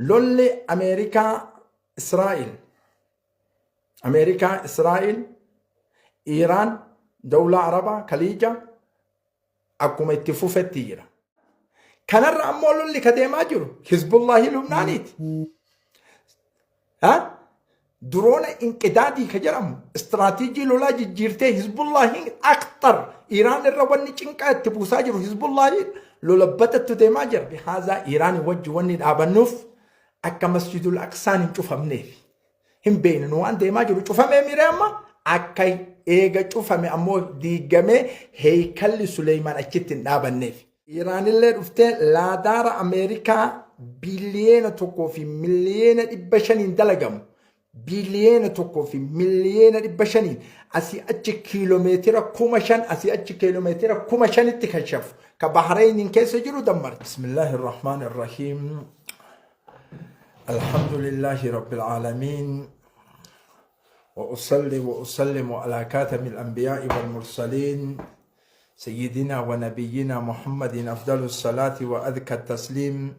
Lolli Ameerikaa Israa'el, Ameerikaa Israa'el, Iiraan, Dawlaa Arabaa, Kaliija akkuma itti fufetti jira. Kanarra ammoo lolli ka deemaa jiru Hizbullaahii Lubnaaniiti. Duroona inqidaadii ka jedhamu istiraatiijii lolaa jijjiirtee Hizbullaahiin aktar Iiraan irra wanni cinqaa itti buusaa jiru Hizbullaahiin lola badattu deemaa jira. Haazaa Iiraan wajji wanni dhaabannuuf akka Masjidul Aqsaan hin cufamneef. Hin beeknu nu waan deemaa jiru cufamee miiree amma akka eega cufame ammoo diigamee heeykalli Suleymaan achitti hin dhaabanneef. Iiraanillee dhuftee laadaara Ameerikaa 1.5 biliyoona dalagamu 1.5 biliyoona asii achi kiiloomeetira 5,000 asii achi kiiloomeetira 5,000tti kashafu ka Bahreeniin keessa jiru dammarte. Bismillaahi Rahmaan Rahiim. Alhamdulillahi Rabbil Aalamiin. وأصلي وأسلم على كاتم الأنبياء والمرسلين سيدنا ونبينا محمد أفضل الصلاة وأذكى التسليم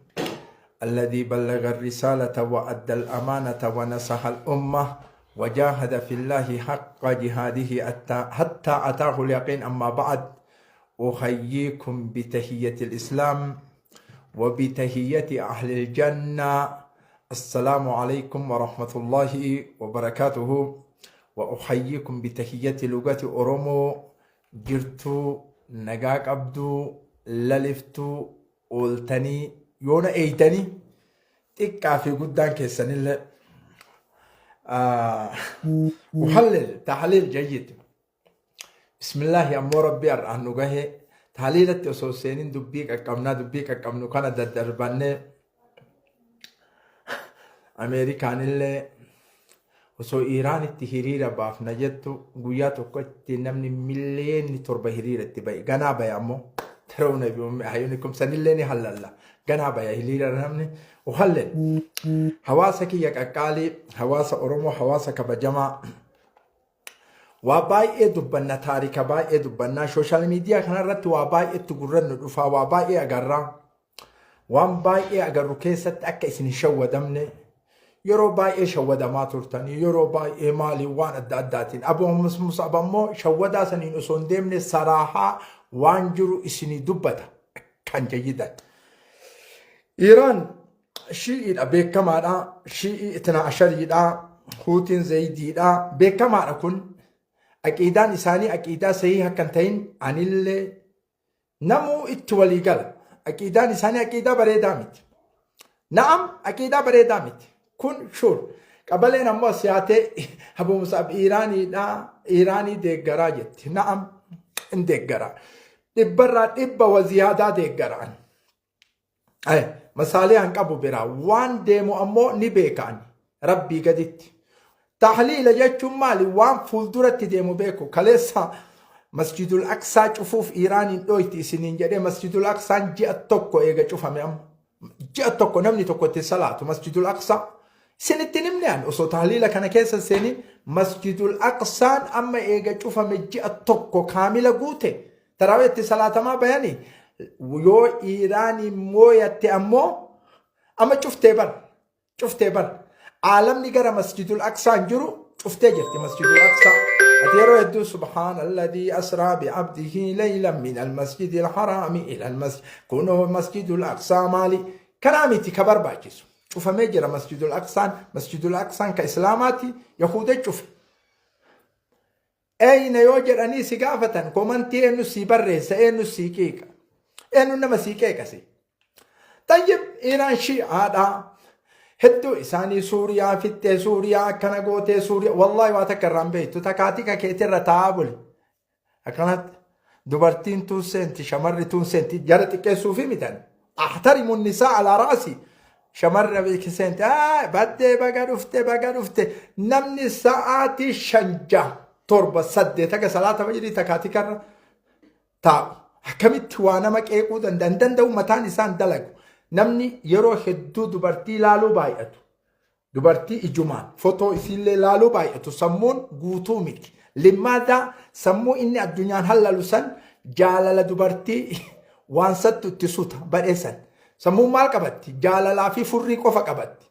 الذي بلغ الرسالة وأدى الأمانة ونصح الأمة وجاهد في الله حق جهاده حتى أتاه اليقين. أما بعد، أحييكم بتحية الإسلام وبتحية أهل الجنة، السلام عليكم ورحمة الله وبركاته. وأحييكم بتحية لغة أورومو. Jirtuu? Nagaa qabduu? Laliftuu ooltanii? Yoona eeytanii xiqqaa fi guddaan keessanillee أحلل تحليل جيد. بسم الله. Ammoo rabbi har'aan nu gahe tahliilatti osoo seenin dubbii qaqqabnaa, dubbii qaqqabnu kana daddarbannee Ameerikaanillee osoo Iiraanitti hiriira baafna jettu guyyaa tokkotti namni 7 miliyoona hiriira itti bahe. Ganaa bahe ammoo ترون أعينكم sanillee ni hallalla, ganaa baya hiriira namni. Uhallel hawaasa kiyya qaqqaalii, hawaasa Oromoo, hawaasa kabajamaa, waa baay'ee dubbanna, taarika baay'ee dubbannaa, social media kanarratti waa baay'eetti gurrannu dhufaa, waa baay'ee agarraa. Waan baay'ee agarru keessatti akka isin hin shawwadamne, yeroo baay'ee shawwadamaa turtanii, yeroo baay'ee maali waan adda addaatiin. Abu Musab ammoo shawwadaa saniin osoo hin deemne saraahaa waan jiru isinii dubbata kan jayyidan. Iiraan Shii'iidha, beekamaadha. Shii'ii Itna Ashariidha. Huutiin Zayidiidha, beekamaadha. Kun aqiidaan isaanii aqiidaa sahii akka hin ta'in anillee namuu itti walii gala. Aqiidaan isaanii aqiidaa bareedaa miti. Na'am, aqiidaa bareedaa miti. Kun sure. Qabaleen ammoo siyaatee Abu Musab Iiraaniidha, Iiraanii deeggaraa jetti. Na'am, hin deeggaraa. Dhibbarraa dhibba waziyaadaa deeggaraan. Masaalee han qabu biraa waan deemu ammoo ni beekaan rabbii gaditti. Tahliila jechuun maali? Waan fuulduratti deemu beeku. Kaleessa Masjidul Aqsaa cufuuf Iiraaniin dhoyti isiniin jedhee, Masjidul Aqsaan ji'a tokko eega cufame amma. Ji'a tokko namni tokko itti salaatu Masjidul Aqsaa. Isinitti himne an osoo tahliila kana keessa seenin, Masjidul Aqsaan amma eega cufame ji'a tokko kaamila guute. Tarawih itti salaatamaa bayanii yoo Iiraaniin mooyatte ammoo amma cuftee bar, cuftee bar. Aalamni gara Masjidul Aqsaan jiru cuftee jirti Masjidul Aqsaa. Ati yeroo hedduu سبحان الذي أسرى بعبده ليلا من المسجد الحرام إلى المسجد, kunoo Masjidul Aqsaa maali? Kanaa miti ka barbaachisu. Cufamee jira Masjidul Aqsaan. Masjidul Aqsaan ka Islaamaati, Yahuda cufe. Eeyna yoo jedhanii si gaafatan, komantii eenyu si barreessa, eenyu si qeeqa? Eenyu nama si qeeqase? طيب, Iiraan Shi'aadha. Hedduu isaanii Suuriyaa fixxee, Suuriyaa akkana gootee, Suuriyaa wallaahi waa takka irraan beektu takaatika keetirra taa'aa buli. Akkanatti dubartiin tun seenti, shamarri tun seenti, jara xiqqeessuufi mitan. أحترم النساء على رأسي. Shamarra beekiseenti baddee, baga dhufte, baga dhufte. Namni sa'aatii 5, 6, 7, 8 haga salaata fajrii takaatikarra taa'u. Akkamitti waa nama qeequu danda'an danda'u? Mataan isaan dalagu. Namni yeroo hedduu dubartii laaluu baay'atu. Dubartii ijumaan fotoo isiillee laaluu baay'atu sammuun guutuu miti. Limmaadaa sammuu inni addunyaan hallalu san jaalala dubartii waan sattu itti suta badheessan. Sammuun maal qabatti? Jaalalaa fi furrii qofa qabatti.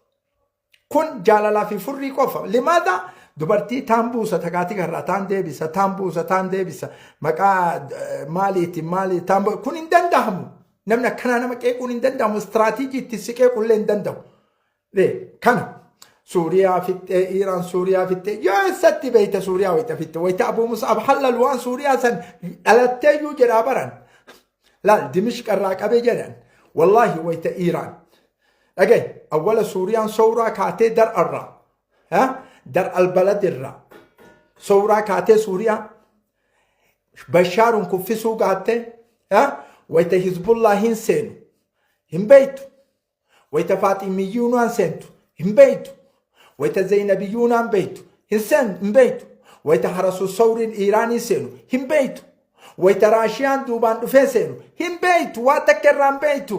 Kun jaalalaa fi furrii qofa. Limaadha dubartii taan buusa takaatii karraa taan deebisa taan buusa taan deebisa maqaa maaliitiin maalii taan buusa kun hin danda'amu. Namni akkanaa nama qeequun hin danda'amu. Istiraatiijii itti si qeequllee hin danda'u. Kana Suuriyaa fixxee Iiraan Suuriyaa fixxee yoo eessatti beeyta Suuriyaa wayita fixxe wayita Abuu Mus'ab hallal waan Suuriyaa san dhalatteeyyuu jedhaa baran. Laal Dimishqa irraa qabee jedhan wallaahi wayita Iiraan. Dhagaye awwala Suuriyaan sowraa kaatee dar'arraa dar albalad irraa sowraa kaatee Suuriyaa Bashaaruun kuffisuu gaattee wayita Hizbullaa hin seenu hin beeytu. Wayita Faaximiyyuunaan seentu hin beeytu. Wayita Zeynabiyyuunaan beeytu hin seen hin beeytu. Wayita Harasu Sawriin Iiraanii seenu hin beeytu. Wayita Raashiyaan duubaan dhufee seenu hin beeytu. Waa takka irraa hin beeytu.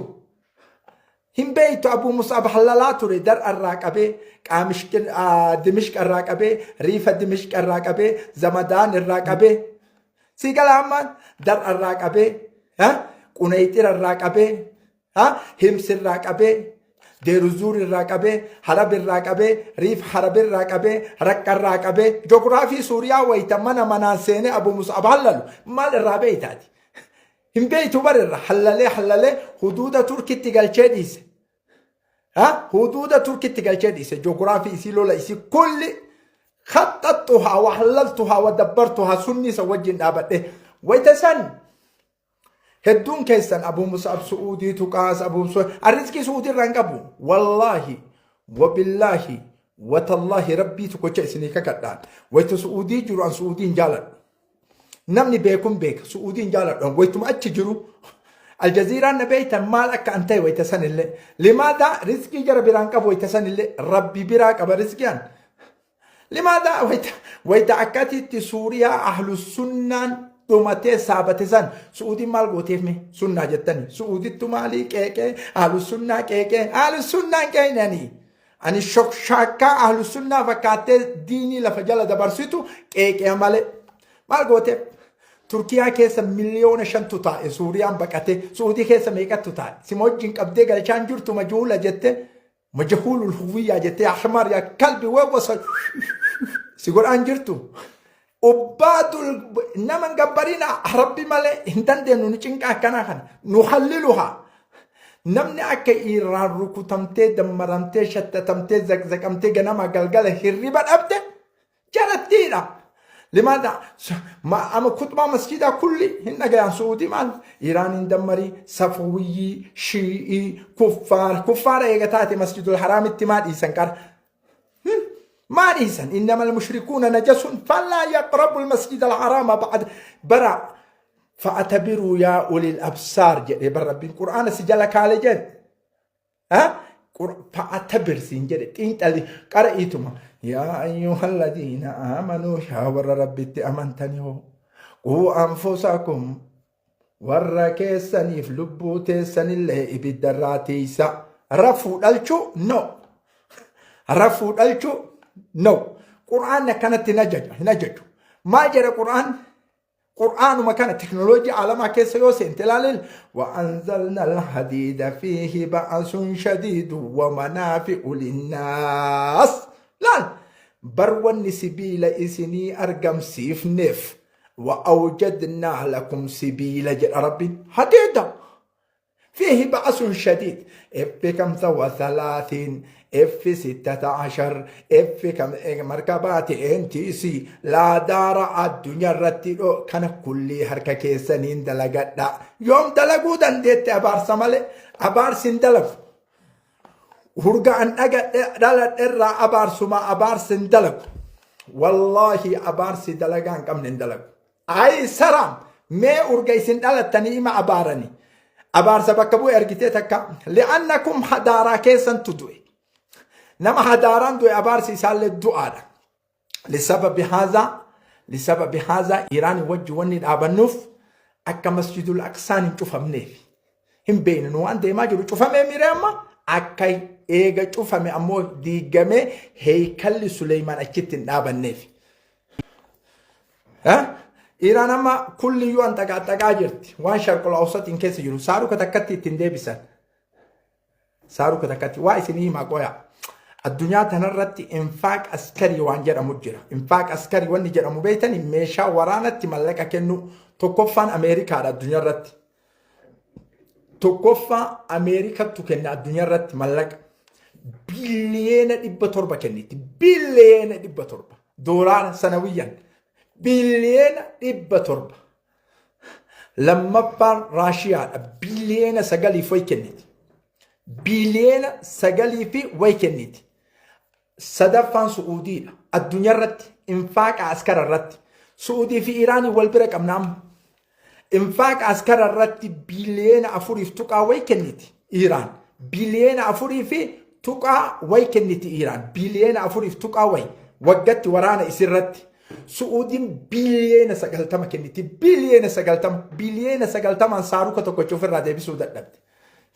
Hin beeytu Abuu Mus'ab hallalaa ture dar'a irraa qabee qaamishqin Dimishqa irraa qabee Riifa Dimishqa irraa qabee Zamadaan irraa qabee sii gala ammaan dar'a irraa qabee Qunayxira irraa qabee Hims irraa qabee, Deeruzuur irraa qabee, Halab irraa qabee, Riif Harab irraa qabee, Raqqa irraa qabee, jogiraafii Suuriyaa wayita mana manaan seenee Abu Mus'ab hallalu maal irraa beeytaati? Hin beeytu bar irra hallalee hallalee huduuda Turkitti galchee dhiise. Huduuda Turkitti galchee dhiise jogiraafii isii lola isii kulli khaxxaxxuhaa wa hallaltuhaa wa dabbartuhaa sunni isa wajjin dhaabadhe wayita san Hedduun keessan Abuu Mus'ab Su'uudii tuqaas Abuu Mus'ab rizqii Su'uudii irraa hin qabu. Wallaahi wabillaahi watallaahi rabbii tokkocha isinii kakadhaan. Wayita Su'uudii jiru an Su'uudii hin jaaladhu. Namni beekun beeka Su'uudii hin jaaladhu. Wayituma achi jiru Aljaziiraan na beektan maal akka an ta'e wayita sanillee. Limaadaa rizqii jara biraan qabu wayita sanillee rabbi biraa qaba rizqii an. Limaadaa wayita wayita akkatitti Suuriyaa ahlu sunnaan dhumatee saabate san Su'uudiin maal gooteef mee sunnaa jettanii Su'uudittu maalii qeeqee ahlu sunnaa qeeqee ahlu sunnaan qeeqnanii ani shokshaakkaa ahlu sunnaa fakkaattee diinii lafa jala dabarsitu qeeqee malee maal gooteef Turkiyaa keessa 5 miliyoona taa'e Suuriyaan baqate Su'uudii keessa meeqattu taa'e sima wajjin qabdee galchaan jirtu majuula jette majhuulul huwiyyaa jettee yaa himaar yaa kalbi wawwasa si godhaan jirtu. Ubbaadul nama hin gabbarina rabbi malee hin dandeenyu nu cinqa akkanaa kana nu halliluha. Namni akka irraan rukutamtee dammaramtee shattatamtee zaqzaqamtee ganama galgala hirriba dhabde jarattiidha. Limaadha ama kutbaa masjidaa kulli hin dhagayan Su'uudii maal Iraan hin dammarii safawiyyii shii'ii kuffaara kuffaara eega taate masjidul haraamitti maa dhiisan qara maa dhiisan innamal mushrikuuna najasun falaa yaqrabu almasjid alharaama ba'd bara fa'atabiruu yaa ulil absaar jedhe bar rabbiin qur'aana si jala kaale jedhe. Fa'atabir siin jedhe xiinxalli qara'iituma. Yaa ayyuhalladiina aamanuu yaa warra rabbitti amantanii hoo quu anfusakum warra keessaniif lubbuu teessanillee ibiddarraa tiisa. Rafuu dhalchuu no. Rafuu dhalchuu no. Qur'aanni akkanatti hin ajaju hin ajaju. Maal jedha Qur'aan? Qur'aanuma kana teknooloojii aalamaa keessa yoo seente ilaalil wa'anzalna alhadiida fiihi ba'asun shadiidu wa manaafi'u linnaas laal bar wanni sibiila isinii argamsiifneef wa awjadnaa lakum sibiila jedha rabbiin hadiida فيه بأس شديد F 35 F 16 F كم مركبات NTC لا دار الدنيا irratti dhoo kana kullii harka keessaniin dalagadha yoom dalaguu dandeette abaarsa malee abaarsi hin dalagu hurga an dhaladhe irraa abaarsuma abaarsi hin dalagu wallaahi abaarsi dalagaa hin qabne hin dalagu Ayi saraam mee urga isin dhalattanii ima abaarani. Abaarsa bakka bu'e argitee takka li'annakum hadaaraa keessantu du'e. Nama hadaaraan du'e abaarsi isaallee du'aadha. Lisababi haazaa lisababi haazaa Iiraan wajji wanni dhaabannuuf akka masjidul aqsaan hin cufamneef. Hin beeknu nu waan deemaa jiru cufamee miree amma akka eega cufame ammoo diigamee heeykalli Suleymaan achitti hin dhaabanneef. Iraan amma kulliyyuu an xaqaaxaqaa jirti. Waan sharqul awsatiin keessa jiru. Saaruka takkatti ittiin deebisan. Saaruka takkatti waa isinii himaa qoya. Addunyaa tanarratti إنفاق عسكري waan jedhamu jira. إنفاق عسكري wanni jedhamu beektani, meeshaa waraanatti mallaqa kennu. Tokkoffaan Ameerikaadha addunyaa irratti. Tokkoffaa Ameerikattu kenna addunyaa irratti mallaqa. 700 biliyoona kenniti. 700 biliyoona. Doolaara سنويا. 700 biliyoona. Lammaffaan Raashiyaadha. 9 biliyoona wayi kenniti. 9 biliyoona fi wayi kenniti. Sadaffaan Su'uudiidha. Addunyaa irratti إنفاق عسكري irratti. Su'uudii fi Iraanii wal bira qabna amma. إنفاق عسكري irratti 4.5 biliyoona wayi kenniti Iraan. 4.5 biliyoona wayi kenniti Iraan. 4.5 biliyoona wayi waggatti waraana isirratti. Su'uudiin 90 biliyoona kenniti. 90 biliyoona. 90 biliyoonaan saaruka tokkocha ofirraa deebisuu dadhabde.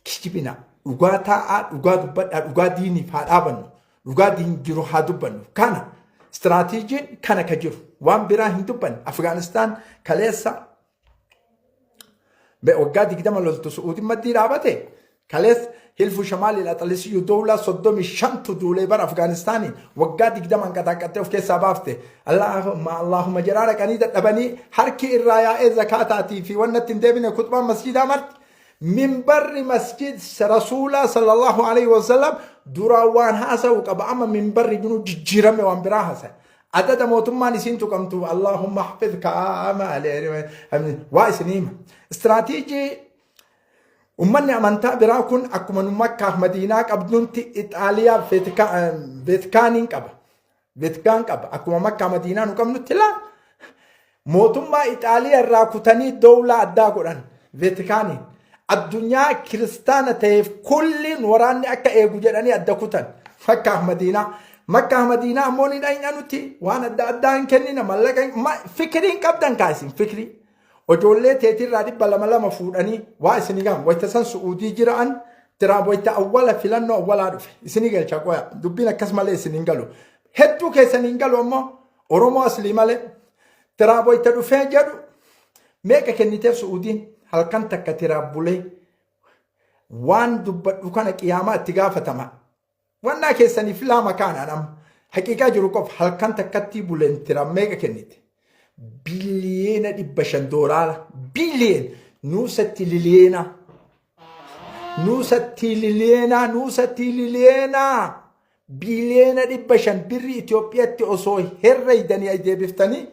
Kijibina, dhugaa taa'aa, dhugaa dubbadhaa, dhugaa diiniif haa dhaabannu. Dhugaa diin jiru haa dubbannu. Kana istiraatiijiin kana ka jiru. Waan biraa hin dubbanne. Afgaanistaan kaleessa waggaa 20 loltu Su'uudiin maddii dhaabate. Kaleessa حلف شمال الأطلسي دولة 35tu duulee bara Afgaanistaaniin waggaa 20n qaxaqqattee of keessaa baafte. اللهم اللهم jedhaa dhaqanii dadhabanii harki irraa yaa'ee zakaataatii fi wanna ittiin deebine kutbaan masjiidaa marti. Minbarri masjid Rasuulaa صلى الله عليه وسلم duraan waan haasa'u qaba, amma minbarri jiru jijjiirame, waan biraa haasa'e. Adada mootummaan isiin tuqamtu اللهم احفظك waa isin hima. Istiraatiijii ummanni amantaa biraa kun akkuma nu Makkaaf Madiinaa qabdutti Ixaaliyaa Veetikaaniin qaba. Veetikaan qaba. Akkuma Makkaa Madiinaa nu qabnutti laa. Mootummaa Ixaaliyaa irraa kutanii dowlaa addaa godhan Veetikaaniin. Addunyaa kiristaana ta'eef kulliin waraanni akka eegu jedhanii adda kutan. Makkaaf Madiinaa. Makkaaf Madiinaa ammoo ni dhayna, nuti waan adda addaa hin kennina, mallaqa fikirii hin qabdan kaasin fikirii. Ijoollee teetirraa 200 lama fuudhanii waa isinii gahan wayita san Su'uudii jira'an Tiraamp wayita awwala filannoo awwalaa dhufe isinii galcha. Qoya, dubbiin akkas malee isin hin galu. Hedduu keessan hin galu ammoo Oromoo aslii malee. Tiraamp wayita dhufee jedhu meeqa kenniteef Su'uudiin? Halkan takka Tiraamp bulee waan dubbadhu kana qiyaamaa itti gaafatama. Wannaa keessaniif lama kaanaan amma haqiiqaa jiru qofa, halkan takkatti buleen Tiraamp meeqa kennite? 500 biliyoona doolaara. Biliyoon nuusatti liliyeena. Nuusatti liliyeena, nuusatti liliyeena. 500 biliyoona birri Itoophiyaatti osoo herreeydanii deebiftanii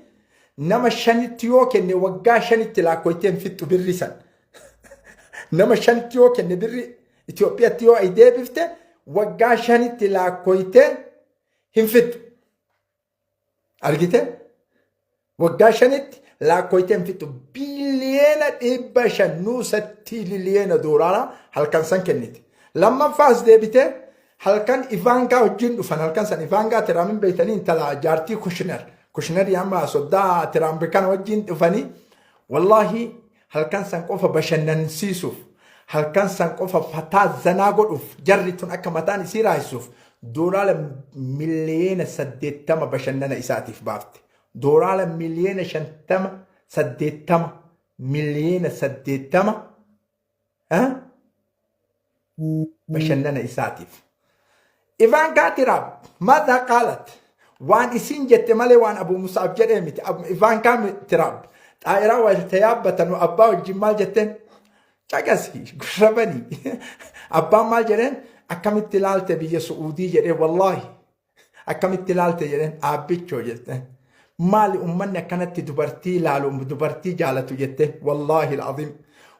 nama shanitti yoo kenne waggaa 5tti lakkoytee hin fixxu birri san. Nama shanitti yoo kenne, birri Itoophiyaatti yoo deebifte, waggaa 5tti lakkoytee hin fixxu. Argite? Waggaa 5tti lakkoytee hin fixxu. 500 biliyoona nuusatti liliyeena doolaara halkan san kennite. Lammaffaas deebitee halkan Ivaankaa wajjin dhufan, halkan san Ivaankaa Tiraamin beeytanii, intala jaartii Kushner. Kushnerii amma soddaa Tiraamp kana wajjin dhufanii, wallaahi halkan san qofa bashannansiisuuf, halkan san qofa fataa zanaa godhuuf, jarri tun akka mataan isii raayisuuf doolaara 80 miliyoona bashannana isaatiif baafte. Doolaara 50 miliyoona, 80 80 miliyoona bashannana isaatiif. Ivaankaa Tiraamp ماذا قالت? Waan isin jette malee waan Abu Musaab jedhee miti. Ivaankaa Tiraamp xaa'iraa wayita yaabbatanu abbaa wajjin maal jetteen? Caqasi, gurrabanii. Abbaan maal jedheen? Akkamitti ilaalte biyya Su'uudii jedhee, wallaahi. Akkamitti ilaalte jedheen, aabbichoo jetteen. Maali ummanni akkanatti dubartii ilaalu, dubartii jaalatu jetteen, والله العظيم.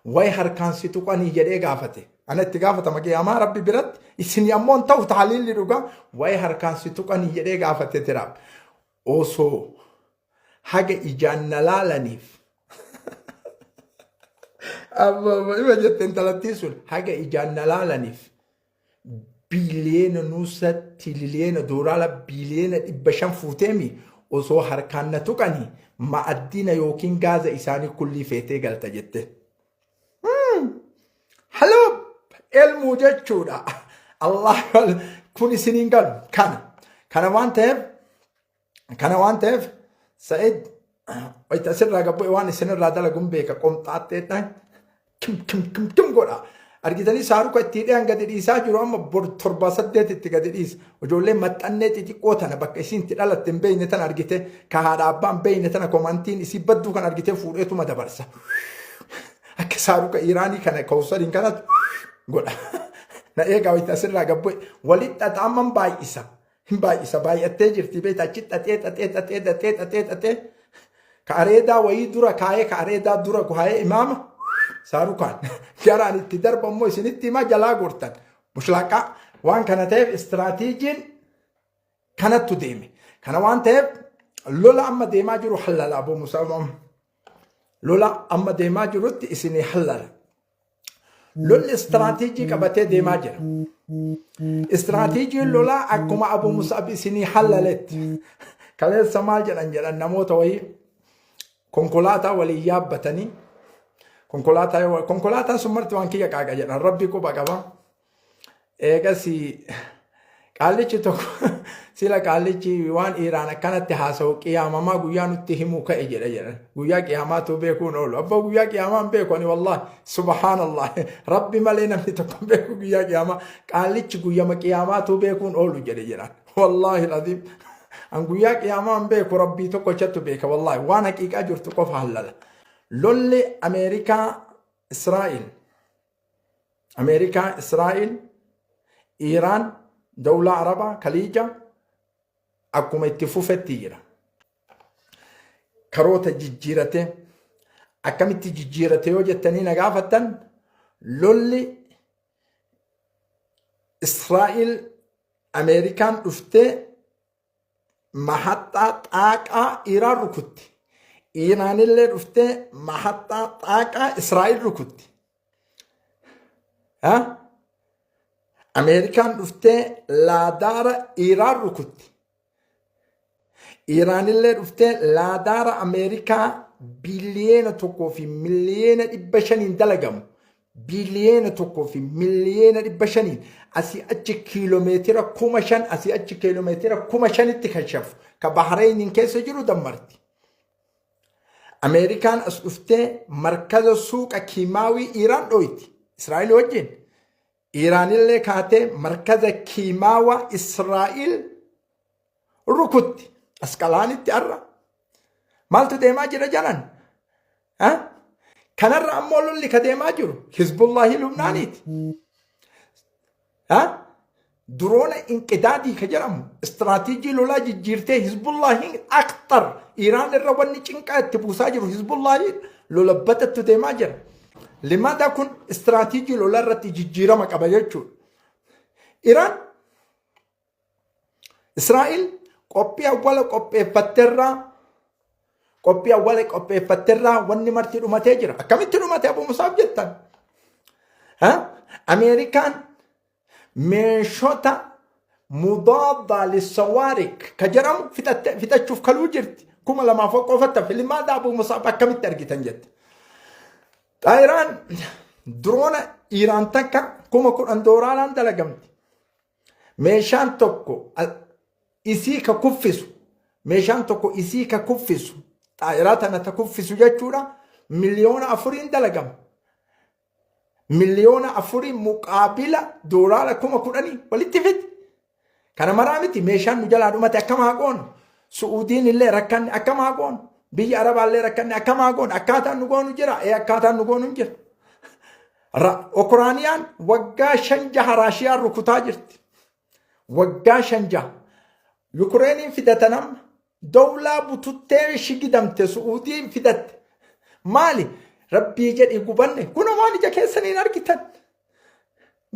Way harkaan si tuqanii jedhee gaafate. Ana itti gaafatama qiyaamaa Rabbi biratti, isin ammoo hin ta'u taaliilli dhugaa. Way harkaan si tuqanii jedhee gaafate Tiraamp. Osoo haga ijaan na laalaniif. Amma ima jette intalattiin sun, haga ijaan na laalaniif biliyeena nuusa tililiyeena doolaara 500 biliyoona fuuteemi, osoo harkaan na tuqanii ma'addina yookiin gaaza isaanii kullii feetee galta jette. Haloo elmuu jechuudha. Allah kun isiniin galu kana. Kana waan ta'eef Sa'id wayita asirraa gabbu'e waan isinirraa dalaguun beeka, qomxaaxxeedhaan kim kim kim kim godha. Argitanii saaruka itti hidhee gadi dhiisaa jiru amma bor torba saddeet itti gadi dhiisa. Ijoollee maxxannee xixiqqoo tana bakka isiin itti dhalatte hin beekne tana argite ka haadha abbaa hin beekne tana komantiin isii badduu kan argite fuudheetuma dabarsa. Akka saaruka Iraanii kana kawsariin kanatu godha. Na eegaa wayita asirraa gabbu'e walitti xaxaaman baay'isa. Hin baay'isa baay'attee jirti beekta achi xaxee xaxee xaxee xaxee xaxee xaxee ka areedaa wayii dura kaayee ka areedaa dura kaayee imaama saarukaan jaraan itti darba immoo isinitti himaa jalaa gortan mushlaaqaa waan kana ta'eef istiraatiijiin kanattu deeme kana waan ta'eef lola amma deemaa jiru hallala Abu Musaa lola amma deemaa jirutti isinii hallala. Lolli istiraatiijii qabatee deemaa jira. Istiraatiijiin lolaa akkuma Abu Musab isinii hallaletti. Kaleessa maal jedhan jedhan namoota wayii konkolaataa waliin yaabbatanii konkolaataa konkolaataan sun marti waan kiyya qaaqa jedhan rabbi quba qaba. Eegas qaallichi tokko sila qaallichi waan Iiraan akkanatti haasa'u qiyaamamaa guyyaa nutti himuu ka'e jedha jedhan. Guyyaa qiyaamaatu beekuun oolu. Abbaa guyyaa qiyaamaa hin beeku ani wallaahi subhaanallah rabbi malee namni tokko hin beeku guyyaa qiyaamaa. Qaallichi guyyama qiyaamaatu beekuun oolu jedhe jedhan. Wallaahi alazim. An guyyaa qiyaamaa hin beeku rabbii tokkochatu beeka wallaahi waan haqiiqaa jirtu qofa hallala. Lolli Ameerikaa Israa'el Ameerikaa, Israa'el, Iiraan, Dawlaa Arabaa, Kaliija akkuma itti fufetti jira. Karoota jijjiirate akkamitti jijjiirate yoo jettanii na gaafattan lolli Israa'el Ameerikaan dhuftee mahaxxaa xaaqaa Iiraan rukutti. Iiraanillee dhuftee mahaxxaa xaaqaa Israa'el rukutti. Ha? Ameerikaan dhuftee laadaara Iiraan rukutti. Iiraanillee dhuftee laadaara Ameerikaa 1.5 biliyoona dalagamu 1.5 biliyoona asii achi kiiloomeetira 5,000 asii achi kiiloomeetira 5,000tti kan shafu ka Bahreeniin keessa jiru dammarti. Ameerikaan as dhuftee markaza suuqa kiimaawii Iiraan dhooyti Israa'el wajjin. Iiraanillee kaatee markaza kiimaawaa Israa'el rukutti. Asqalaanitti har'a. Maaltu deemaa jira jalan? Kanarra ammoo lolli ka deemaa jiru Hizbullaahii Lubnaaniiti. Duroona inqidaadii ka jedhamu istiraatiijii lolaa jijjiirtee Hizbullaahiin aktar Iiraan irra wanni cinqaa itti buusaa jiru Hizbullaahiin lola badattu deemaa jira. Limaada kun istiraatiijii lolaa irratti jijjiirama qaba jechuudha. Iraan Israa'el qophii awwala qopheeffatterraa qophii awwala qopheeffatterraa wanni marti dhumatee jira. Akkamitti dhumate Abu Musaaf jettan? Ameerikaan meeshota mudaaddaa lissawaarik ka jedhamu fixachuuf kaluu jirti. 2000 qofatta filimaadha Abu Musaaf akkamitti argitan jette. Xaayiraan diroona Iiraan takka 10,000 doolaaraan dalagamti. Meeshaan tokko isii ka kuffisu meeshaan tokko isii ka kuffisu xaayiraa tana ta kuffisu jechuudha 4 miliyoona dalagama. 4 miliyoona muqaabila doolaara 10,000 walitti fidi. Kana maraa miti meeshaan nu jalaa dhumate akkam haa goonu. Su'uudiin illee rakkanne akkam haa goonu. Biyya Arabaallee rakkanne akkam haa goonu. Akkaataan nu goonu jira. Ee akkaataan nu goonu hin jira. Ukiraaniyaan waggaa shan jaha Raashiyaan rukutaa jirti. Waggaa shan jaha. Yukireeniin fidatan amma dawlaa bututtee shigidamte Su'uudiin fidatte. Maali? Rabbii jedhi gubanne kun waan ija keessaniin argitan.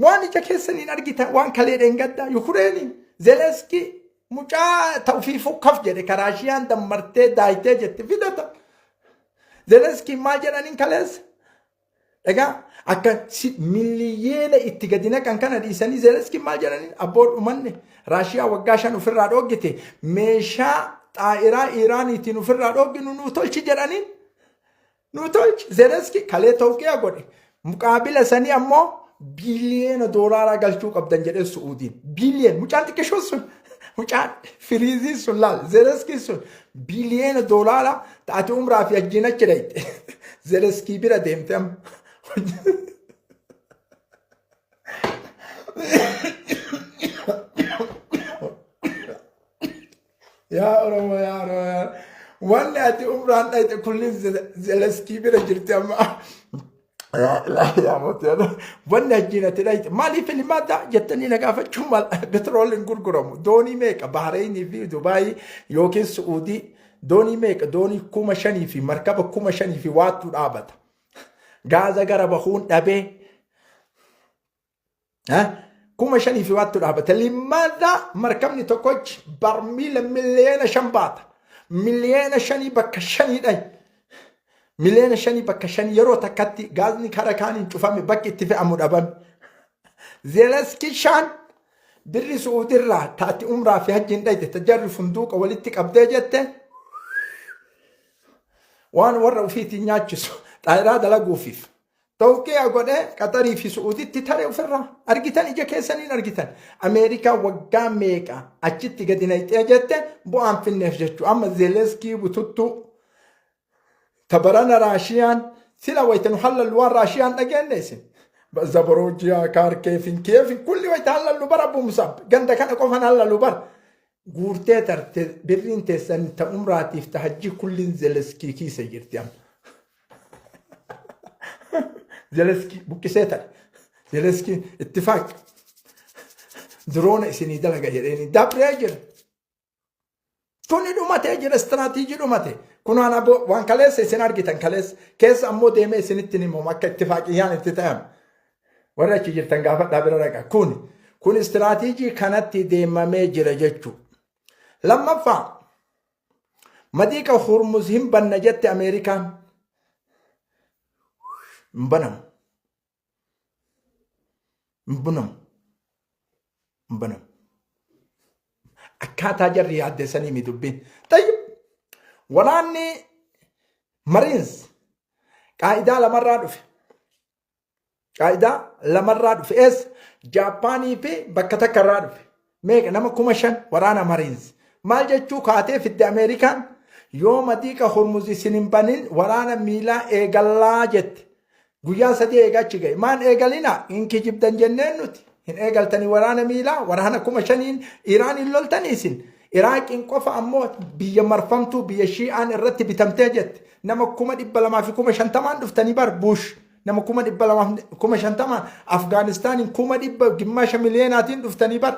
Waan ija keessaniin argitan waan kalee dheengaddaa Yukireeniin Zelenskii mucaa ta'ufiifuu kaf jedhe ka Raashiyaan dammartee daayitee jette fidatan. Zelenskiin maal jedhaniin kaleessa? Egaa akka miliyeena itti gadi naqan kana dhiisanii Zelenskiin maal jedhaniin abboo dhumanne Raashiyaa waggaa 5 ofirraa dhoggite meeshaa xaa'iraa Iiraaniitiin ofirraa dhogginu nuu tolchi jedhaniin nuu tolchi Zelenskii kalee tawqiyaa godhe muqaabila sanii ammoo biliyeena doolaaraa galchuu qabdan jedhee Su'uudiin biliyeen mucaan xiqqishoon sun mucaan firiiziin sun laal Zelenskiin sun biliyeena doolaaraa taate umraa fi hajjiin achi dhayxe Zelenskii bira deemte amma. Yaa Oromoo, yaa Oromoo, wanni ati umraan dhayxe kulli Zeleskii bira jirti amma. Yaa ilaahi, yaa mootii, wanni hajjiin ati dhayxe maaliif limaata jettanii na gaafachuu mal? Petrooliin gurguramu doonii meeqa? Bahareenii fi Dubaayii yookiin Su'uudii doonii meeqa? Doonii 5,000 fi markaba 5,000 fi waattu dhaabata. Gaaza gara bahuun dhabee 5,000 fi waattu dhaabata. Limaadha markabni tokkochi barmiila 5 miliyoona baata. 5 miliyoona bakka shanii dhayi. 5 miliyoona bakka shanii yeroo takkatti gaazni kara kaaniin cufame, bakki itti fe'amu dhabame. Zeelaskii shaan birri Su'uudirraa taati umraa fi hajjiin dhayte tajarri funduuqa walitti qabdee jette waan warra ofiitiin nyaachisu xaayiraa dalaguufiif. Tawqiyaa godhee Qaxarii fi Su'uuditti tare ofirraa argitan, ija keessaniin argitan. Ameerikaa waggaa meeqa achitti gadi nayxee jette bu'aan finneef jechuu. Amma Zeeleskii bututtuu tabarana Raashiyaan sila wayita nu hallallu waan Raashiyaan dhageenne isin. Zaboroojiyaa, Kaarkeefin, Kiyeefin kulli wayita hallallu bara buumsab ganda kana qofan hallallu bara. Guurtee tarte birriin teessan ta umraatiif ta hajjii kulliin Zeleskii kiisa jirti amma. Zeleskii buqqisee tare. Zeleskii ittifaaq diroona isinii dalaga jedheeni dabree jira. Kuni dhumatee jira, istiraatiijii dhumate. Kunaan aboo waan kaleessa isin argitan kaleessa keessa ammoo deemee isinitti himamu akka ittifaaqiyyaan itti ta'an. Warri achi jirtan gaafadhaa bira dhaqa. Kun istiraatiijii kanatti deemamee jira jechuudha. Lammaffaa, madiiqa Hurmuz hin banna jette Ameerikaan. Hin banamu. Hin banamu. Hin banamu. Akkaataa jarri yaaddessanii mi dubbiin. Tayyib, waraanni Mariins qaa'idaa lamarraa dhufe. Qaa'idaa lamarraa dhufe. Eessa? Jaappaanii fi bakka takka irraa dhufe. Meeqa? Nama 5,000 waraana Mariins. Maal jechuu kaatee fidde Ameerikaan? Yoo madiiqa Hormuz isin hin banin waraana miilaa eegallaa jette. Guyyaa 3 eegaa achi ga'e. Maan eegalina? Hin kijibdan jenneen nuti. Hin eegaltanii waraana miilaa, waraana 5,000n Iraaniin loltanii isin. Iraaqiin qofa ammoo biyya marfamtuu, biyya Shii'aan irratti bitamtee jette. Nama 250,000n dhuftanii bar Bush. Nama 250,000n Afgaanistaaniin kuma dhibba gimmaasha miliyeenaatiin dhuftanii bar.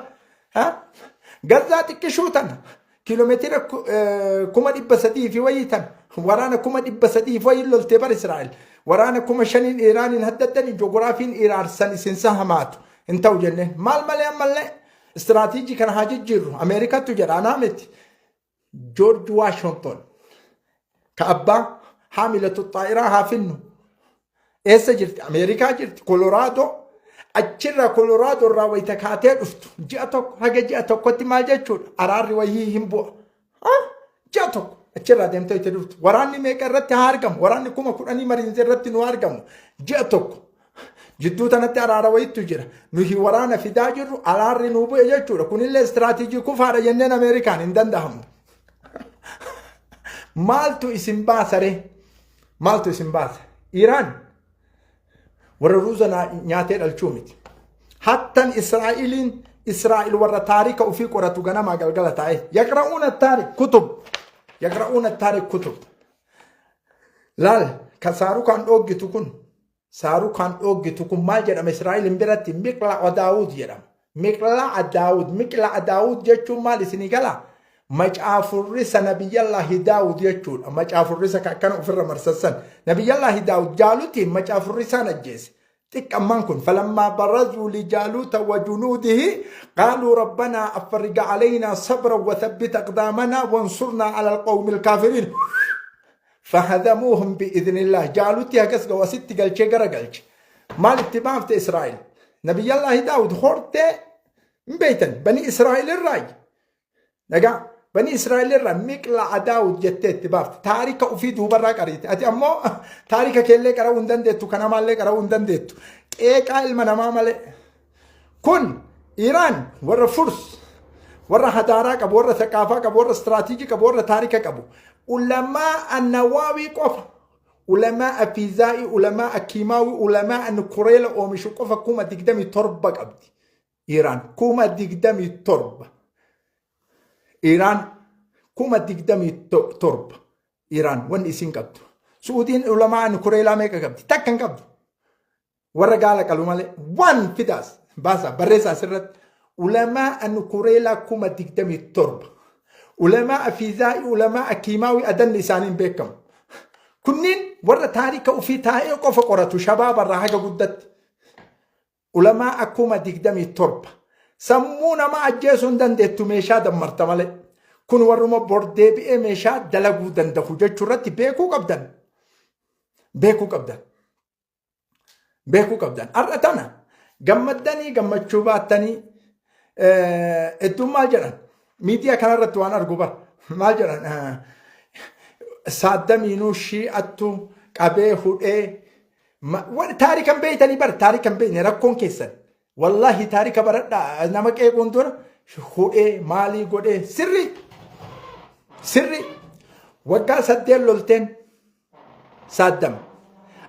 Gazzaa xiqqishuu tana kiiloomeetira 300,000 fi wayii tana waraana 300,000 fi wayii loltee bar Israa'el. Waraana 5,000n Iraaniin haddaddanii joogiraafiin Iraan san isin sahamaatu hin ta'u jenneen. Maal malee ammallee istiraatiijii kana haa jijjiirru Ameerikattu jedha, anaa miti. George Washington ka abbaa haamilatu xaa'iraa haa finnu. Eessa jirti? Ameerikaa jirti. Koloraadoo. Achirraa Koloraadoo irraa wayita kaatee dhuftu ji'a tokko haga ji'a tokkotti maal jechuudha? Araarri wayii hin bu'a. Ji'a tokko achirraa deemtee itti dhuftu. Waraanni meeqa irratti haa argamu? Waraanni 10,000 mariinsi irratti nu argamu. Ji'a tokko. Jidduu tanatti araara wayittu jira. Nuyi waraana fidaa jirru araarri nuu bu'e jechuudha. Kunillee istiraatiijii kufaadha jenneen Ameerikaan hin danda'amu. Maaltu isin baasaree? Maaltu isin baasa? Iraan warra ruuza nyaatee dhalchuu miti. Hattan Israa'iliin Israa'il warra taarika ofii qoratu ganamaa galgala taa'e. Yaqra'uuna taarik kutub. Yaqra'uuna taarik kutub. Laal, kan saaruu kan dhooggitu kun, saaruu kan dhooggitu kun maal jedhama Israa'eliin biratti? Miqla Daawud jedhama. Miqla Daawud, Miqla Daawud jechuun maal isinii gala? Macaafurrisa Nabiyyallaahi Daawud jechuudha. Macaafurrisa kan akkana ofirra marsassan. Nabiyyallaahi Daawud Jaalutiin macaafurrisaan ajjeese. Xiqqammaan kun falammaa barazuu lijaaluuta wa junuudihi qaaluu rabbanaa afriga alaynaa sabra wa thabbit aqdaamanaa wansurnaa ala alqawmi alkaafiriin. Fahadamuuhum bi'idhnillah. Jaalutti hagas ga'u asitti galchee gara galche. Maal itti baafte Israa'el? Nabiyyallaahi Daawud hortee hin beektan bani Israa'el irraayi. Dhagaa bani Israa'el irraa Miqlaa Daawud jettee itti baafte. Taarika ofii duubarraa qariite. Ati ammoo taarika keellee qara'uu hin dandeettu, kan namaallee qara'uu hin dandeettu. Qeeqaa ilma namaa malee. Kun Iraan warra Furs, warra hadaaraa qabu, warra thaqaafaa qabu, warra istiraatiijii qabu, warra taarika qabu. Ulamaa Annawaawii qofa, ulamaa Fiizaa'ii, ulamaa Kiimaawii, ulamaa Nukureela oomishu qofa 27,000 qabdi. Iraan 27,000. Iraan 27,000 Iraan wanni isiin qabdu. Su'uudiin ulamaa nukureelaa meeqa qabdi? Takka hin qabdu. Warra gaala qalu malee waan fidaas baasa barreessaa asirratti. Ulamaa nukureelaa 27,000. Ulamaa fiizaa'ii, ulamaa kiimaawii adanni isaanii hin beekamu. Kunniin warra taarika ofii taa'ee qofa qoratu shabaabarraa haga guddatti. Ulamaa 27,000. Sammuu nama ajjeesuu hin dandeettu meeshaa dammarta malee. Kun warruma bor deebi'ee meeshaa dalaguu danda'u jechuu irratti beekuu qabdan. Beekuu qabdan. Beekuu qabdan. Har'a tana gammaddanii gammachuu baattanii hedduun maal jedhan miidiyaa kanarratti waan argu bara maal jedhan saaddamiinuu shii'attu qabee hudhee taarikan beeytanii bara taarikan beeyne rakkoon keessan wallaahi taarika baradhaa nama qeequun dura hudhee maalii godhee sirri sirri waggaa 8 lolteen Saaddam.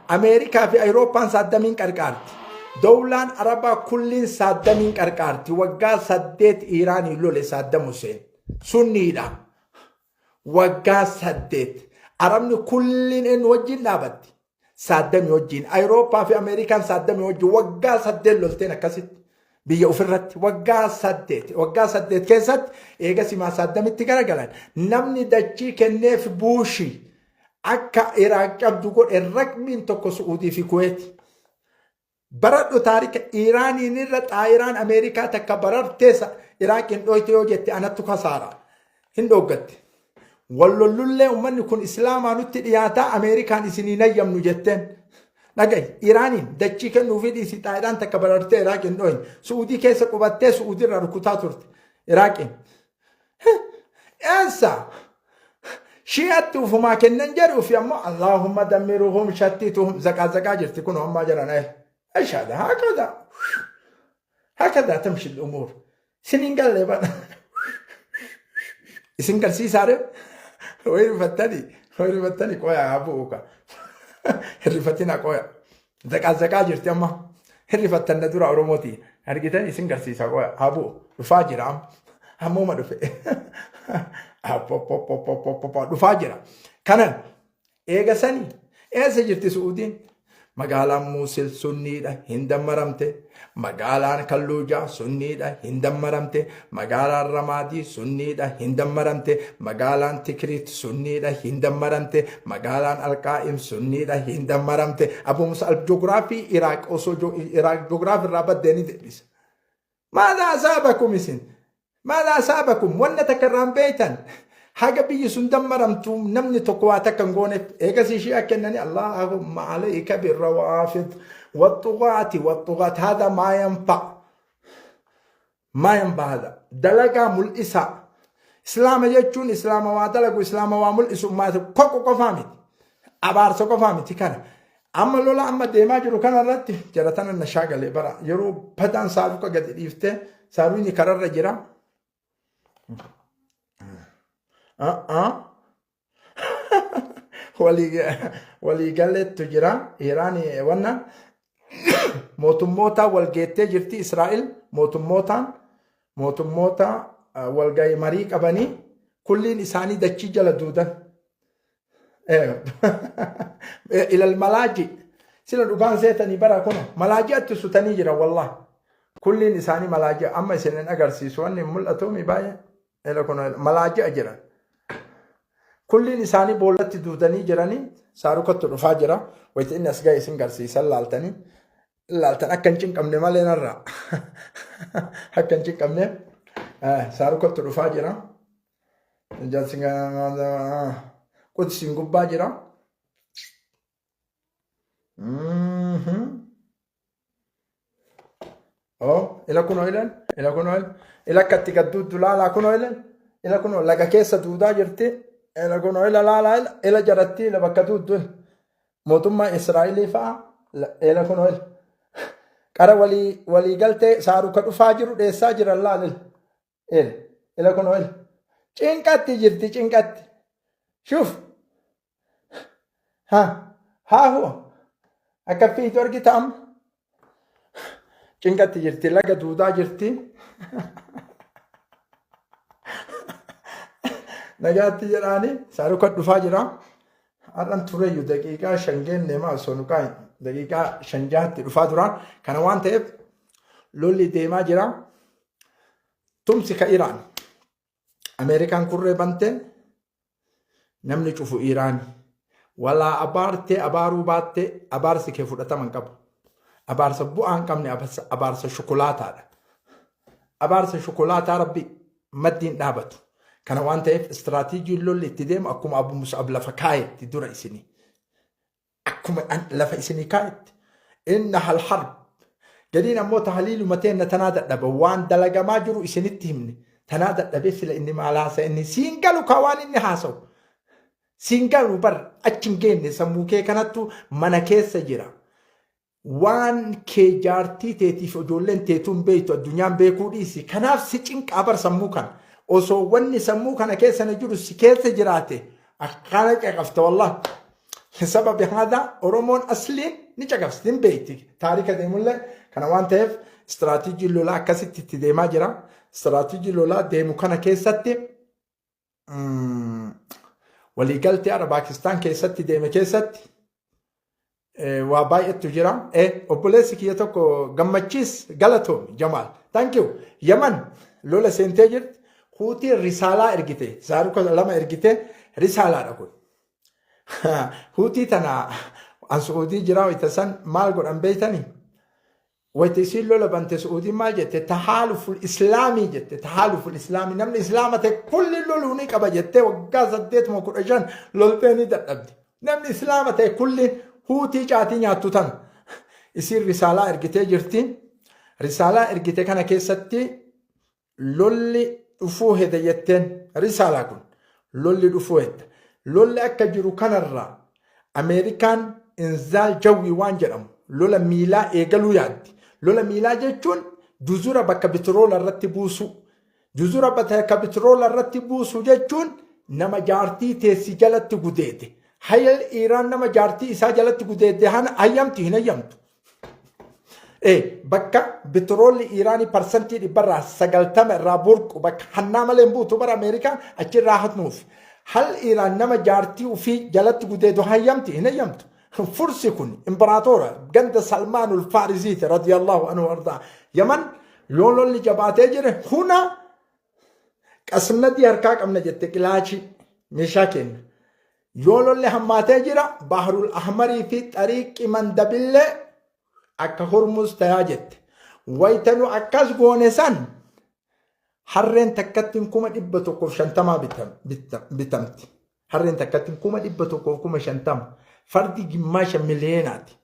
Ameerikaa fi Awurooppaan Saaddamiin qarqaarti. Dowlaan Arabaa kulliin Saaddamiin qarqaarti. Waggaa 8 Iiraanii lole Saaddam Huseen. Sunniidha. Waggaa 8. Arabni kulliin eenyu wajjin dhaabatti? Saaddamii wajjin. Awurooppaa fi Ameerikaan Saaddamii wajjin waggaa 8 lolteen akkasitti. Biyya ofirratti waggaa 8. Waggaa 8 keessatti eega simaa Saaddamitti garagalan. Namni dachii kenneef Buushii. Akka Iraaq cabdu godhe raqmiin tokko Su'uudii fi Kuweeti. Baradhu taarika Iraaniin irra xaayiraan Ameerikaa takka bararteessa Iraaqiin dhoyte yoo jette anattu kasaara. Hin dhooggatte. Wallollullee uummanni kun Islaamaa nutti dhiyaataa Ameerikaan isinii nayyamnu jetteen. Dhagahi Iraaniin dachii kennuufii dhiisi xaayiraan takka barartee Iraaqiin dhoyin. Su'uudii keessa qubattee Su'uudii irraa rukutaa turte Iraaqiin. Eessa? Shi'atti ufumaa kennan jedhu fi ammoo Allahumma dammiruhum shattituhum zaqaa zaqaa jirti kun ammaa jiran ay. Ashada hakada. Hakada tamshi al-umur. Isin hin galle bana. Isin garsiisaare wayi rifattani wayi rifattani qoya haa bu'u ka. Rifatina qoya. Zaqaa zaqaa jirti amma. Hin rifattan na dura Oromooti. Argitan isin garsiisa qoya haa bu'u. Dhufaa jira amma. Ammuma dhufe. Dhufaa jira. Kanan eega sanii eessa jirti Su'uudiin? Magaalaan Muusil sunniidha hin dammaramte. Magaalaan Kalluujaa sunniidha hin dammaramte. Magaalaan Ramaadii sunniidha hin dammaramte. Magaalaan Tikriit sunniidha hin dammaramte. Magaalaan Alqaa'im sunniidha hin dammaramte. Abu Musa al-Joogiraafii Iraaq osoo Iraaq joogiraafii irraa baddee ni deebisa. Maadhaa asaabakum isin? Maadhaa asaabakum? Wanna takka irraa hin beektan. Haga biyyi sun dammaramtu namni tokko waa takka hin gooneef eegas ishii akka kennani Allahumma alayka birrawaafid waxxugaati waxxugaat hada maa yanfa maa yanfa hada dalagaa mul'isaa. Islaama jechuun islaama waa dalagu islaama waa mul'isu maata koqu qofaa miti abaarsa qofaa miti kana. Amma lola amma deemaa jiru kana irratti jara tana na shaagalee bara yeroo badaan saaruka gadi dhiiftee saaruuni kararra jira. Waliigaleettu jira. Iraan wanna mootummoota wal geettee jirti Israa'el mootummootaan mootummoota walgahii marii qabanii kulliin isaanii dachii jala duudan. Ilal malaaji sila dhugaan seetanii bara kun malaaji'atti sutanii jira wallah. Kulliin isaanii malaaji'a amma isin hin agarsiisu wanni hin mul'atuumi baay'ee. Ila kun malaaji'a jiran. Kulliin isaanii boollatti duudanii jiranii saarukatti dhufaa jira. Wayita inni as ga'e isin garsiisan laaltanii. Laaltan akka hin cinqamne malee narraa. Akka hin cinqamne saarukatti dhufaa jira. Qudsiin gubbaa jira. Oh, ila kunoo ilan, ila kunoo ilan, ila akkatti gad duuddu laalaa kunoo ilan, ila kunoo laga keessa duudaa jirti, ila kunoo ila laalaa ila, ila jaratti ila bakka duuddu ila. Mootummaa Israa'elii fa'a ila kunoo ila. Qara walii walii galtee saaruka dhufaa jiru dheessaa jiran laal ila. Ila ila kunoo ila. Cinqatti jirti cinqatti. Shuuf. Ha haa huwa. Akka fiitu argita amma. Cinqatti jirti laga duudaa jirti. Nagaatti jedhaani saaruka dhufaa jira. Har'an tureeyyu daqiiqaa 5 geenne maa osoo nu qaa'in daqiiqaa 5 6tti dhufaa tura. Kana waan ta'eef lolli deemaa jira. Tumsi ka Iraan. Ameerikaan kurree bante namni cufu Iraan. Walaa abaartee abaaruu baattee abaarsi kee fudhatama hin qabu. Abaarsa bu'aa hin qabne abaarsa shukulaataadha. Abaarsa shukulaataa rabbi maddiin dhaabatu. Kana waan ta'eef istiraatiijiin lolli itti deemu akkuma Abu Mus'ab lafa kaayetti dura isinii. Akkuma lafa isinii kaayetti. Inna hal harb. Gadiin ammoo tahaliiluma teenna tanaa dadhaba. Waan dalagamaa jiru isinitti himne. Tanaa dadhabee sila inni maal haasa inni siin galu kaa waan inni haasa'u. Siin galu bar achi hin geenne sammuu kee kanattu mana keessa jira. Waan kee jaartii teetiif ijoolleen teetuu hin beektu addunyaan beekuu dhiisi. Kanaaf si cinqaa bar sammuu kana. Osoo wanni sammuu kana keessa na jiru si keessa jiraate akkana caqafta wallah. Sababi haadha Oromoon asliin ni caqafsti hin beekti. Taarika deemullee kana waan ta'eef istiraatiijii lolaa akkasitti itti deemaa jira. Istiraatiijii lolaa deemu kana keessatti waliigaltee har'a Paakistaan keessatti deeme keessatti waa baay'eetu jira. Obboleessi kiyya tokko gammachiis galatoomi Jamaal. Thank you. Yaman lola seentee jirti. Huutiin risaalaa ergite. Saaruka lama ergite risaalaadha kun. Huutii tana an Su'uudii jira wayita san maal godhan beeytanii? Wayita isiin lola bante Su'uudiin maal jette? Tahaaluful Islaamii jette. Tahaaluful Islaamii namni Islaama ta'e kulli loluu ni qaba jettee waggaa 8 15 loltee ni dadhabde. Namni Islaama ta'e kulli huutii caatii nyaattu tana. Isiin risaalaa ergitee jirti. Risaalaa ergite kana keessatti lolli dhufuu heda jetteen risaalaa kun lolli dhufuu hedda. Lolli akka jiru kanarraa Ameerikaan inzaal jawwii waan jedhamu lola miilaa eegaluu yaaddi. Lola miilaa jechuun juzura bakka bitiroola irratti buusuu. Juzura bakka bitiroola irratti buusuu jechuun nama jaartii teessi jalatti gudeede. Hayal Iiraan nama jaartii isaa jalatti gudeede hayyamti hin hayyamtu. Bakka bitiroolli Iiraanii parsantii dhibbarraa 90 irraa burqu bakka hannaa malee hin buutu bara Ameerikaan achirraa hatnuuf. Hal Iiraan nama jaartii ofii jalatti gudeedu hayyamti hin hayyamtu. Fursi kun imparaatora ganda Salmaanul Faarisiiti radiyallahu anhu ardaa. Yaman yoo lolli jabaatee jire huna qasnadii harkaa qabna jette qilaachii meeshaa kenna. Yoo lolli hammaatee jira Bahrul Ahmarii fi Xariiqi Mandabillee akka Hormuz tayaa jette. Wayita nu akkas goone san harreen takkattiin 150,000 bitamti. Harreen takkattiin 150,000. Fardi gimmaasha miliyeenaati.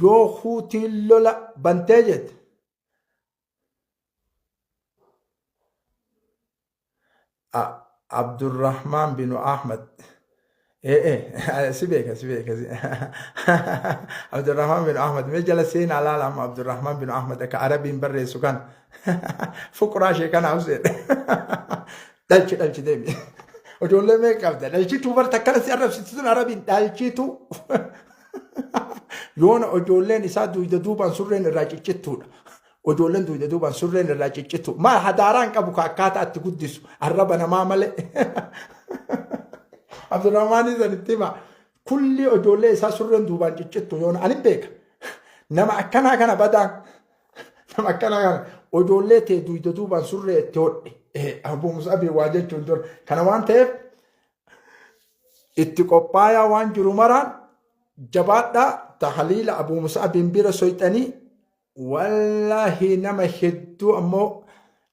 Yoo huutiin lola bantee jette Abdurrahman bin Ahmad. Si beeka si beeka. Abdurrahman bin Ahmad mee jala seenaa laala amma Abdurrahman bin Ahmad akka Arabiin barreessu kan fuqraa ishee kana Huseen. Dhalchi dhalchi deemi. Ijoollee meeqa qabda? Dhalchituu barta akkana si arrabsitu sun Arabiin dhalchituu. Yoona ijoolleen isaa duyda duubaan surreen irraa ciccittuudha. Ijoolleen duyda duubaan surreen irraa ciccitu. Maal hadaaraa hin qabu ka akkaataa itti guddisu arraba namaa malee. Abdurrahmaan san itti hima. Kulli ijoollee isaa surreen duubaan ciccittu yoona ani beeka. Nama akkanaa kana badaan. Nama akkanaa kana ijoollee tee duyda duubaan surree itti hodhi. Abuu Mus'abii waa jechuun dura. Kana waan ta'eef itti qophaayaa waan jiru maraan jabaadhaa tahaliila Abuu Mus'abiin bira soyxanii Wallaahi nama hedduu ammoo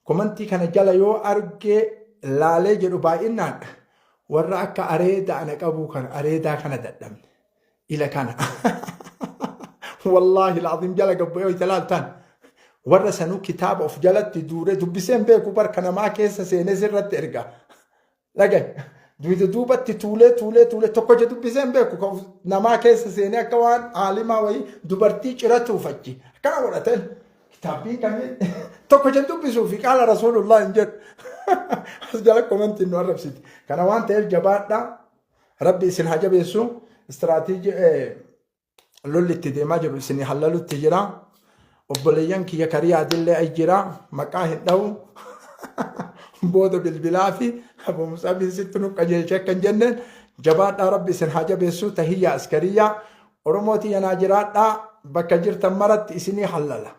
komantii kana jala yoo argee laalee jedhu baay'inaan warra akka areeda ana qabuu kana areedaa kana dadhabne ila kana wallaahi laaziim jala gabbu'ee wayita laaltaan warra sanuu kitaaba of jalatti duure dubbiseen beeku barka namaa keessa seenee sirratti erga Dhaga'i. Duyda duubatti tuulee tuulee tuulee tokko je dubbisee hin beeku kan namaa keessa seenee akka waan aalimaa wayii dubartii ciratuuf achi akkana godhateen kitaabbiin kamii tokko je dubbisuu fi qaala rasuulullah hin jedhu as jala komentiin nu arrabsiti. Kana waan ta'eef jabaadhaa rabbi isin haa jabeessu istiraatiijii lolli itti deemaa jiru isin hallalutti jira. Obboleeyyan kiyya kariyaadillee ay jira maqaa hin dha'u. Booda bilbilaa fi Abu Musaabiin sitti nu qajeelche akka hin jenneen. Jabaadhaa, Rabbi isin haa jabeessu. Tahiyyaa askariyyaa Oromoo tiyya, naa jiraadhaa. Bakka jirtan maratti isinii hallala.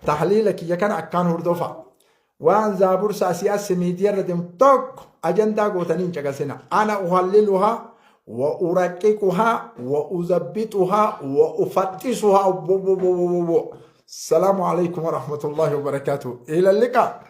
Tahliila kiyya kana akkaan hordofa. Waan zaabursaa siyaasa miidiyaa irra deemu tokko ajandaa gootanii hin caqasina. Ana uhalliluhaa wa uraqiquhaa wa uzabbixuhaa wa ufaxxisuhaa. Wo wo wo wo wo. Salaamu alaikum warahmatullahi wabarakaatuh. Ila liqaa.